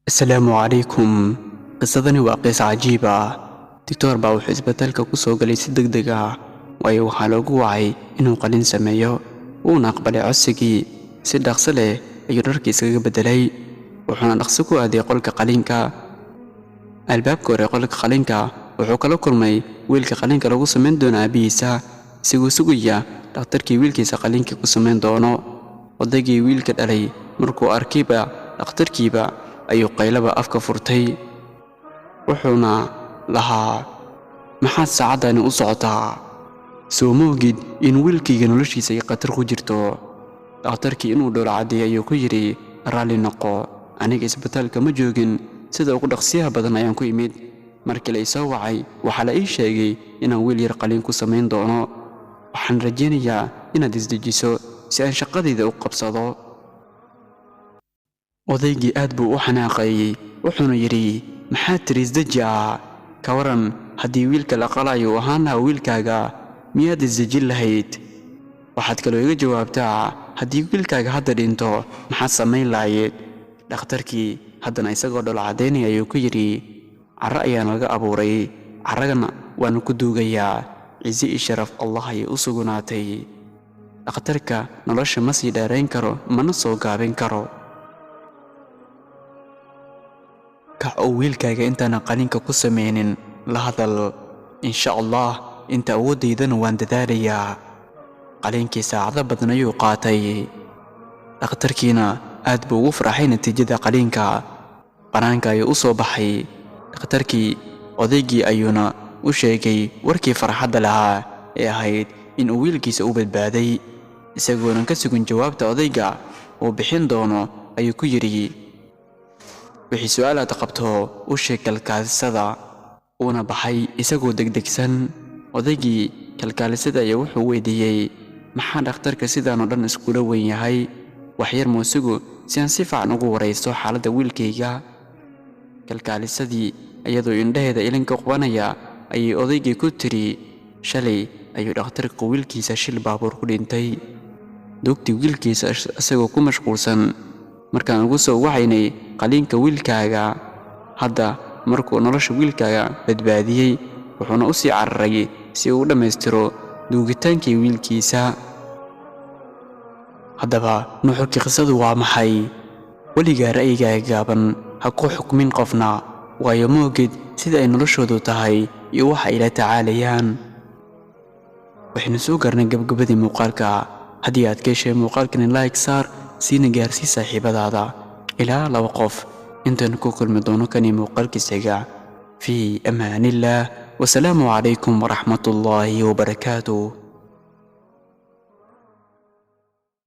Asalaamu calaykum. Qisadani waa qiso cajiib ah. Doctor baa wuxuu isbitaalka ku soo galay si degdeg ah, waayo waxaa loogu wacay inuu qalin sameeyo. Wuuna aqbalay codsigii. Si dhaqso leh ayuu dharkii iskaga beddelay, wuxuuna dhaqso ku aaday qolka qalinka. Albaabka hore qolka qalinka wuxuu kala kulmay wiilka qalinka lagu samayn doono aabihiisa, isagoo sugaya dhakhtarkii wiilkiisa qalinka ku samayn doono. Odaygii wiilka dhalay markuu arkayba dhakhtarkiiba ayuu qaylaba afka furtay, wuxuuna lahaa: "Maxaad saacaddani u socotaa? Soo ma ogid in wiilkayga noloshiisa ay khatar ku jirto?" Dhakhtarkii inuu dhoola caddeeyay ayuu ku yidhi: "Raalli noqo, aniga isbitaalka ma joogin, sida ugu dhaqsiyaha badan ayaan ku imid. Markii la isoo wacay waxaa la ii sheegay inaan wiil yar qaliin ku samayn doono. Waxaan rajaynayaa inaad isdejiso si aan shaqadayda u qabsado." Odaygii aad buu u xanaaqayey, wuxuuna yidhi: "Maxaad tiri isdeji ah? Ka waran haddii wiilka la qalayo uu ahaan lahaa wiilkaaga, miyaad isdejin lahayd? Waxaad kaloo iga jawaabtaa, haddii wiilkaaga hadda dhinto maxaad samayn lahayd?" Dhakhtarkii haddana isagoo dholo caddaynaya ayuu ku yidhi: "Carro ayaa naga abuuray, carragana waanu ku duugayaa. Ciise iyo sharaf Allah ayay u sugnaatay. Dhakhtarka nolosha ma sii dheerayn karo, mana soo gaabin karo. Kac oo wiilkaaga intaanan qalinka ku samaynin la hadal. Insha Allah inta awooddaydana waan dadaalayaa." Qalinkii saacado badan ayuu qaatay. Dhakhtarkiina aad buu ugu farxay natiijada qaliinka. Bannaanka ayuu u soo baxay dhakhtarkii, odaygii ayuuna u sheegay warkii farxadda lahaa ee ahayd in uu wiilkiisa u badbaaday. Isagoonan ka sugin jawaabta odayga uu bixin doono ayuu ku yidhi: "Wixii su'aal aad qabto u sheeg kalkaalisada." Uuna baxay isagoo degdegsan. Odaygii kalkaalisada ayaa wuxuu weydiiyey: "Maxaa dhakhtarka sidaan oo dhan iskula weyn yahay? Waxyar muusigu si aan si fiican ugu waraysto xaaladda wiilkayga." Kalkaalisadii iyadoo indhaheeda ilinka qubanaya ayay odaygii ku tiri: "Shalay ayuu dhakhtarka wiilkiisa shil baabuur ku dhintay. Dugtii wiilkiisa isagoo ku mashquulsan markaan ugu soo wacaynay qaliinka wiilkaaga. Hadda markuu nolosha wiilkaaga badbaadiyey, wuxuuna u sii cararay si uu u dhammaystiro duugitaankii wiilkiisa." Haddaba nuxurkii qisadu waa maxay? Weligaa ra'yigaaga gaaban ha ku xukmin qofna, waayo ma ogid sida ay noloshoodu tahay iyo waxa ay la tacaalayaan. Waxaynu soo gaarnay gabagabadii muuqaalka. Haddii aad ka heshay muuqaalkani, like saar, siina gaarsii saaxiibadaada ilaa 2 qof. Intaanu ku kulmi doono kani muuqaalkiisaga, fii amaanillaah, wasalaamu calaykum waraxmatullaahi wabarakaatuh.